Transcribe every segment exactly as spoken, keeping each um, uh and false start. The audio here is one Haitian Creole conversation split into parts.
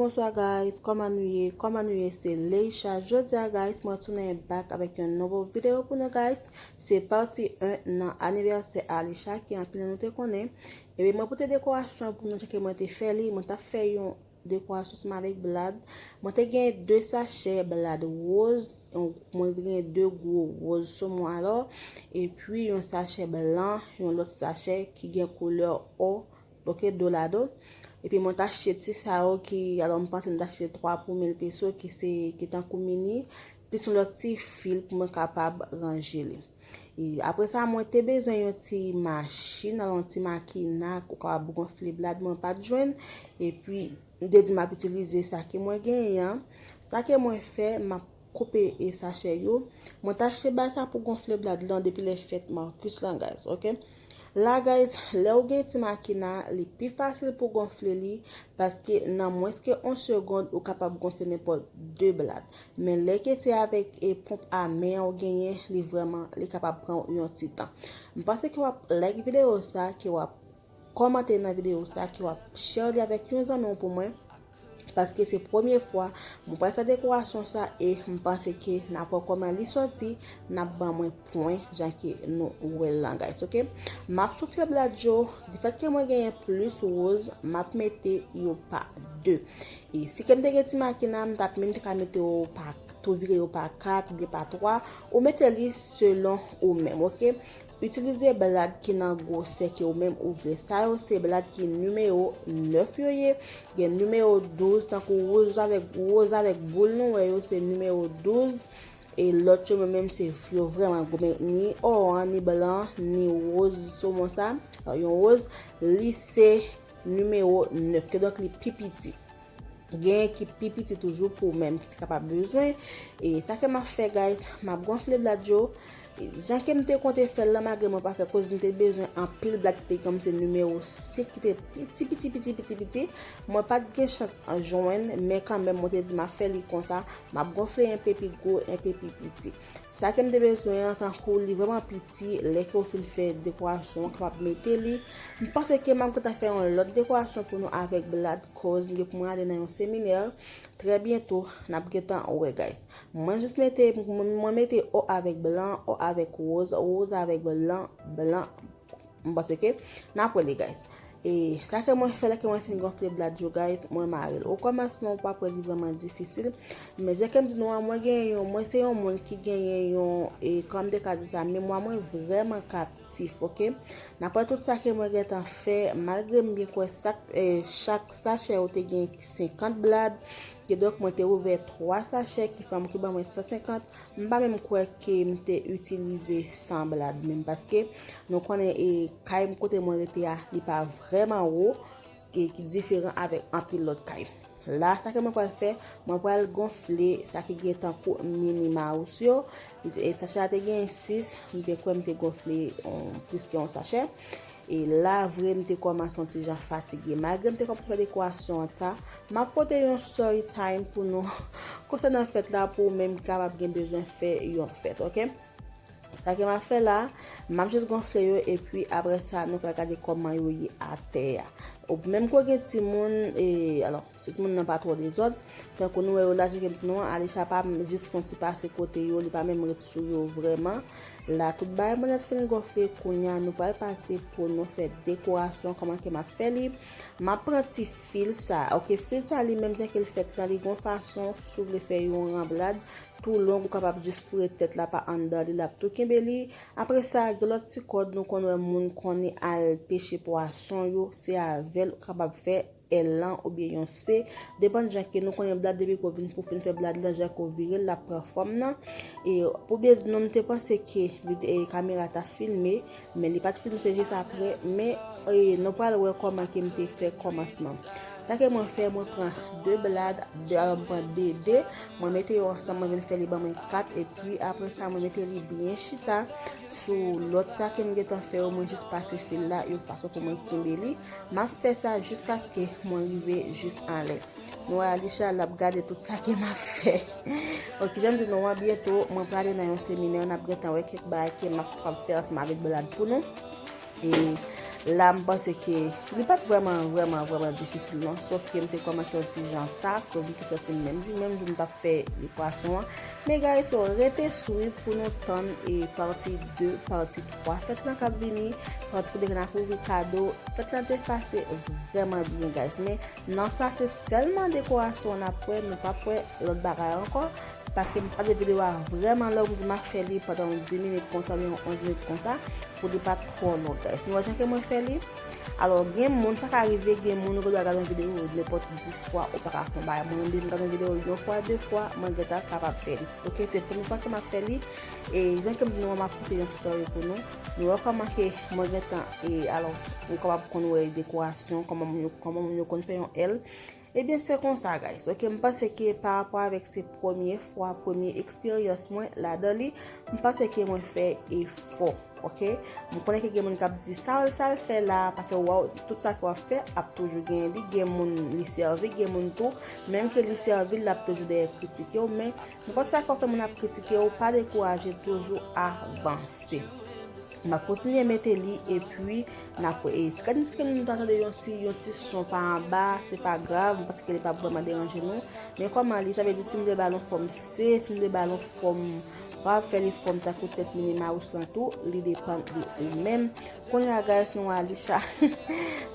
Bonswa guys, kòman nou ye? Kòman nou ye? Se Leisha. Jodi a guys, mwen tounen back avèk yon nouvo videyo pou nou guys. Se pati en nan anivèsè Alisha ki anpil nan nou te konnen. Epi mwen pote dekorasyon pou nou, jan ke mwen te fè li. Mwen t ap fè yon dekorasyon ansanm avèk blad. Mwen te gen de sachè blad woz, yon- mwen te gen de gwo woz somon alò, epi yon sachè blan, yon lòt sachè ki gen koulè o, oke, do ladan. Epi mwen t achte ti sa yo ki, alò, m panse m t achte twa pou mil peso, ki se, ki tankou mini, plis yon lòt ti fil pou mwen kapab ranje li. E apre sa, mwen te bezwen yon ti machin, alò, yon ti makina, ou kapab gonfle blad, mwen pa t jwenn. Epi, m te di m ap itilize sa ke mwen genyen an. Sa ke mwen fè, m ap koupe e sachè yo. Mwen t achte bagay sa pou gonfle blad lan depi lè fèt Marcus lan, guys, oke? La, guys, lè ou gen ti makina, li pi fasil pou gonfle li, paske nan mwens ke yon segonn, ou kapab gonfle nenpòt de blad. Men lè ke se avèk e ponp a men an ou genyen, li vrèman, li kapab pran yon ti tan. M panse ke w ap like videyo sa, ke w ap kòmante nan videyo sa, ke w ap share li avèk yon zanmi w pou mwen. Paske se premye fwa mwen pral fè dekorasyon sa e m panse ke n ap wè kòman li sòti, n ap ban mwen pwen jan ke nou wè l lan, guys, oke? M ap soufle blad yo, difèt ke mwen genyen plis woz, m ap mete yo pa de. E si ke m te gen ti makina, m t ap menm te ka mete yo pa, tou vire yo pa kat oubyen pa twa, ou mete li selon ou menm, oke? Itilize blad ki nan gwosè ke ou menm ou vle. Sa yo se blad ki nimewo nèf yo ye. Gen nimewo douz, tankou woz avèk, woz avèk boul nou wè yo, se nimewo douz. E lòt yo menm, menm se yo vrèman gwo. Men ni o an, ni blan, ni woz somon sa, yon woz, li se nimewo nèf. Kidonk, li pi piti. Genyen ki pi piti toujou pou ou menm ki te kapab bezwen. E sa ke m ap fè, guys, m ap gonfle blad yo. E jan ke m te konte fè l lan, malgre mwen pa fè koz m te bezwen anpil blad ki te kòmsi nimewo senk ki te piti, piti, piti, piti, piti. Mwen pa t gen chans an jwenn, men kanmenm mwen te di m ap fè li konsa. M ap gonfle enpe pi gwo, enpe pi piti. Sa ke m te bezwen an, tankou li vrèman piti, lè ke w fin fè dekorasyon an, kapab mete li. M panse ke m ap gentan fè yon lòt dekorasyon pou nou avèk blad, koz m gen pou mwen ale nan yon seminè. Trè byento, n ap gentan wè, guys. Mwen jis mete, mwen, mwen mete o avèk blan, o avèk woz, woz avèk blan, blan. M panse ke n ap wè li, guys. E sa ke mwen fè lè ke mwen fin gonfle blad yo, guys, mwen mare l. O kòmansman, ou p ap wè li vrèman difisil. Men jan ke m di nou an, mwen genyen yon, mwen se yon moun ki genyen yon, e kòman m te ka di sa, memwa mwen vrèman kaptif, oke? N ap wè tout sa ke mwen gentan fè, malgre m byen kwè sak, e, chak sachè yo te gen senkant blad, kidonk mwen te ouvè twa sachè ki fè m, ki ban mwen san senkant. M pa menm kwè ke m te itilize san blad menm, paske nou konnen, e, kay m kote mwen rete a, li pa vrèman wo, e ki diferan avèk anpil lòt kay. La, sa ke mwen pral fè, mwen pral gonfle sa ki gen tankou Minnie Mouse yo. E sachè a te gen sis, m te kwè m te gonfle, um, plis ke yon sachè. E la, vre, m te kòmanse yon ti jan fatige. Malgre m te kòmanse fè dekorasyon an ta, m ap pote yon story time pou nou konsènan fèt la, pou ou menm ki kapab gen bezwen fè yon fèt, oke? Sa ke m ap fè la, m ap jis gonfle yo, epi apre sa, nou pral gade kòman yo ye atè a. Ou menm ke w gen timoun, e, alò, si timoun nan pa twò dezòd, tankou nou wè yo la, jan ke m di nou an, Alisha pa jis fè yon ti pase kote yo, li pa menm ret sou yo vrèman. La, tout bagay mwen nèt fin gonfle, kounye a, nou pral pase pou nou fè dekorasyon, kòman ke m ap fè li. M ap pran ti fil sa, oke, fil sa li menm, jan ke l fèt la, li gon fason, si w vle fè yon ran blad, tou long, ou kapab jis foure tèt la pa anndan li, l ap tou kenbe li. Apre sa, gen lòt ti kòd nou konn wè moun konnen al peche pwason yo, se avè l ou kapab fè L lan oubyen yon C. Depann jan ke nou konnen blad depi ke w vin, pou w fin fè blad lan, jan ke w vire l, l ap pran fòm nan. E pou byen di nou, m te panse ke vid-, e, kamera ta filme, men li pa t filme, se jis apre. Men, e, nou pral wè kòman ke m te fè kòmansman. Sa ke mwen fè, mwen pran de blad, de, alò, mwen pran de, de, mwen mete yo ansanm, mwen vin fè li ban mwen kat, epi apre sa, mwen mete li byen chita sou lòt sa ke m gentan fè yo, mwen jis pase fil la yon fason pou mwen kenbe li. M ap fè sa jiskaske mwen rive jis anlè. Nou wè Alisha, l ap gade tout sa ke m ap fè. Oke, jan m di nou an, byento, mwen prale nan yon seminè, n ap gentan wè kèk bagay ke m ap kapab fè ansanm avèk blad pou nou. E La, m panse ke li pa t vrèman, vrèman, vrèman difisil non, sòf ke m te kòmanse yon ti jan ta, ke m te sòti menm jou, menm jou m t ap fè dekorasyon an. Men guys, so, rete swiv pou nou tann e pati de, pati twa fèt lan k ap vini, pati kote ke n ap ouvri kado. Fèt lan te pase vrèman byen, guys. Men nan sa, se sèlman dekorasyon n ap wè, nou p ap wè lòt bagay ankò. Paske m pa vle videyo a vrèman long, m di m ap fè li pandan yon dis minit konsa, oubyen onz minit konsa, pou li pa twò long, guys. Nou wè jan ke mwen fè li? Alò, gen moun, sa ka rive, gen moun ou gen dwa gade yon videyo nenpòt dis fwa, ou pa ka fè yon bagay. Mwen menm, depi m gade yon videyo yon fwa, de fwa, mwen gentan kapab fè li. Oke, se premye fwa ke m ap fè li. E jan ke m di nou, m ap pote yon story pou nou. Nou wè kòman ke mwen gentan, e alò, nou kapab konn wè dekorasyon, kòman moun yo, kòman moun yo konn fè yon L. Ebyen, se konsa, guys. Oke, m panse ke pa rapò avèk se premye fwa, premye eksperyans mwen ladan li, m panse ke mwen fè efò. Oke? M konnen ke gen moun k ap di, "Sa l, sa l fè la?" Paske w, tout sa ke w ap fè ap toujou genyen li. Gen moun li sèvi, gen moun tou, menm ke li sèvi l, l ap toujou dèyè kritike w. Men, nenpòt sa ke w fè moun ap kritike w, pa dekouraje, toujou avanse. M ap kontinye mete li, epi n ap wè. E si gade si nou ta tande yon ti, yon ti son pa anba, se pa grav, paske li p ap vrèman deranje nou. Men kòman li, sa vle di si m vle ba l yon fòm C, si m vle ba l yon fòm, m kapab fè li fòm tankou tèt Minnie Mouse lan tou, li depann de ou menm. Kounye a, guys, nou wè Alisha.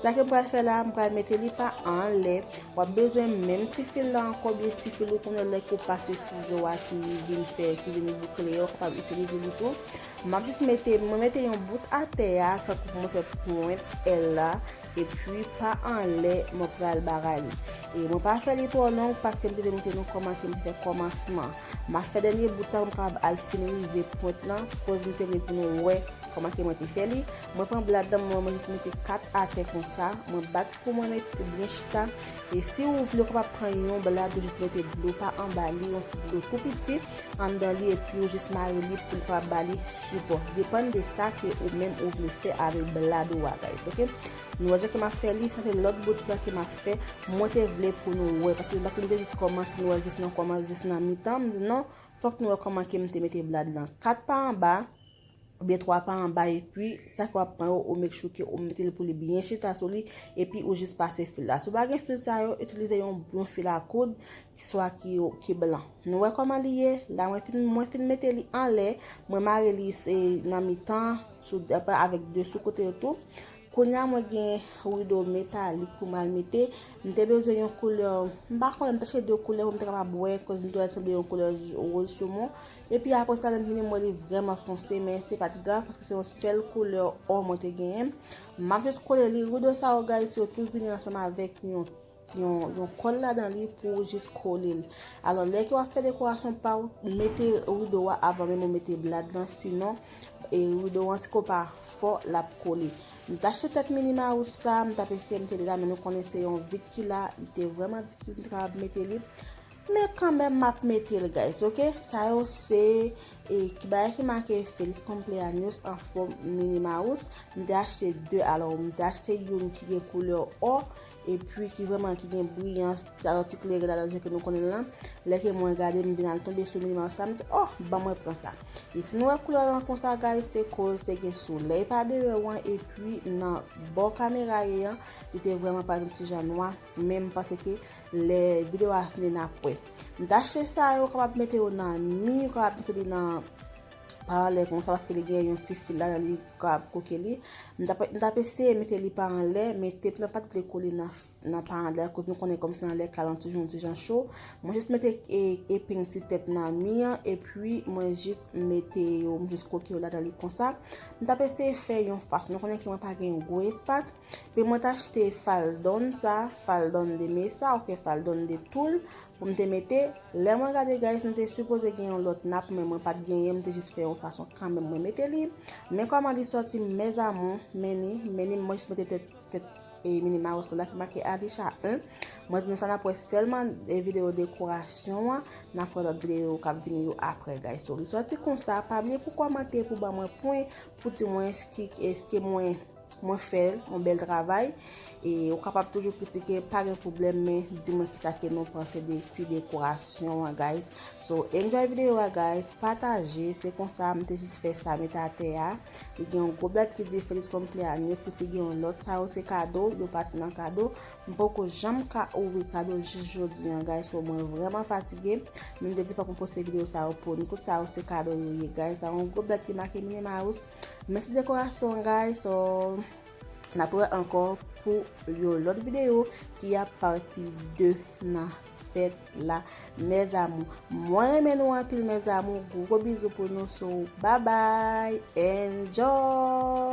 Sa ke m pral fè la, m pral mete li pa anlè. W ap bezwen menm ti fil la ankò, byen ti fil ou konnen lè ke w pase sizo a ki vin fè, ki vin boukle yo, w kapab itilize li tou. M ap jis mete, mwen mete yon bout atè a, tankou pou mwen fè pwent L la, epi pa anlè, mwen pral bagay li. E mwen pa fè li twò long, paske m te vle montre nou kòman ke m fè kòmansman. M ap fè dènye bout sa pou m kapab al fin rive pwent lan, koz m te vle pou nou wè kòman ke mwen te fè li. Mwen pran blad lan, mwen, mwen jis mete kat atè konsa, mwen bat pou mwen mete byen chita. E si ou vle, ou kapab pran yon blad, ou jis mete dlo pa anba li, yon ti dlo tou piti anndan li, epi ou jis mare li pou l kapab ba li sipò. Depann de sa ke ou menm ou vle fè avèk blad ou a, guys, oke? Nou wè jan ke m ap fè li, sa se lòt bout la ke m ap fè. Mwen te vle pou nou wè, paske, paske m te jis kòmanse, nou wè jis nan kòmanse, jis nan mitan, m di non, fòk nou wè kòman ke m te mete blad lan kat pa anba, oubyen twa pa anba, epi sa ke w ap pran yo, ou make sure ke ou mete l pou li byen chita sou li, epi ou jis pase fil la. Si w pa gen fil sa yo, itilize yon, yon fil a koud, swa ki, ki blan. Nou wè kòman li ye? La, mwen fin, mwen fin mete li anlè, mwen mare li se nan mitan, sou, avèk de sou kote yo tou. Kounye a, mwen gen rido metalik pou m al mete. M te bezwen yon koulè, m pa konnen, m te chèche de koulè pou m te kapab wè, koz m te wè l sanble yon koulè woz sou mwen. Epi apre sa, lè m vini, m wè li vrèman fonse, men se pa t grav, paske se yon sèl koulè ò mwen te genyen. M ap jis kole li, rido sa yo, guys, yo tou vini ansanm avèk yon, yon, yon kòl ladan li pou jis kole l. Alò, lè ke w ap fè dekorasyon pa w, mete rido a avan menm ou mete blad lan, sinon, e rido an, si ke w pa fò, l ap kole. M t achte tèt Minnie Mouse sa, m t ap eseye mete li la, men nou konnen se yon vit ki la, li te vrèman difisil pou m te kapab mete li. Men kanmenm, m ap mete l, guys, oke? Sa yo se, e, ki bagay ki make Feliz Cumpleaños an fòm Minnie Mouse. M te achte de, alò, m te achte youn ki gen koulè ò, epi ki vrèman ki gen briyans, sa yo ti klere ladan jan ke nou konnen l lan. Lè ke mwen gade, m vin al tonbe sou Minnie Mouse sa, m di, "Oh, ban mwen pran sa." E si nou wè koulè lan konsa, guys, se koz te gen solèy pa deyò an, epi nan bò kamera ye an, li te vrèman parèt yon ti jan nwa, men m panse ke lè videyo a fini n ap wè. M t achte sa yo, kapab mete yo nan mi, kapab mete li nan pa anlè konsa, paske li gen yon ti fil ladan li, kapab koke li. M t ap, m t ap eseye mete li pa anlè, men tep lan pa t vle kole nan, nan pa anlè, akoz nou konnen kòm se anlè kay lan toujou yon ti jan cho. Mwen jis mete e, epeng ti tèt nan mi an, epi mwen jis mete yo, mwen jis koke yo ladan li konsa. M t ap eseye fè yon fason, nou konnen ke mwen pa gen yon gwo espas, men mwen t achte faldon sa, faldon de mesa, oubyen faldon de tul, pou m te mete. Lè mwen gade, guys, nou te sipoze gen yon lòt nap, men mwen pa t genyen, m te jis fè yon fason kanmenm mwen mete li. Men kòman li sòti, mes amours, men ni, men ni, mwen jis mete tèt, tèt, e, Minnie Mouse la ki make Alisha en. Mwen di nou sa n ap wè sèlman, e, videyo dekorasyon an, n ap wè lòt videyo k ap vini yo apre, guys. So, li sòti konsa, pa bliye pou kòmante, pou ban mwen pwen, pou di mwen eski, eske mwen mwen fè l, yon bèl travay. E ou kapab toujou kritike, pa gen pwoblèm, men di mwen kisa ke nou panse de ti dekorasyon an, guys. So, enjoy videyo a, guys, pataje, se konsa m te jis fè sa, mete atè a. Li gen yon gwo blad ki di feliz cumpleaños, plis li gen yon lòt, sa yo se kado, yo pati nan kado. M poko janm ka ouvri kado jis jodi an, guys, so mwen vrèman fatige. Men m te di fòk m poste videyo sa yo pou nou. Tout sa yo se kado yo ye, guys. Sa yon gwo blad ki make Minnie Mouse. Mèsi dekorasyon, guys, so n ap wè ankò pou yon lòt videyo ki ap pati de nan fèt la, mes amours. Mwen renmen nou anpil, mes amours. Gwo bizou pou nou, so bye bye, enjoy.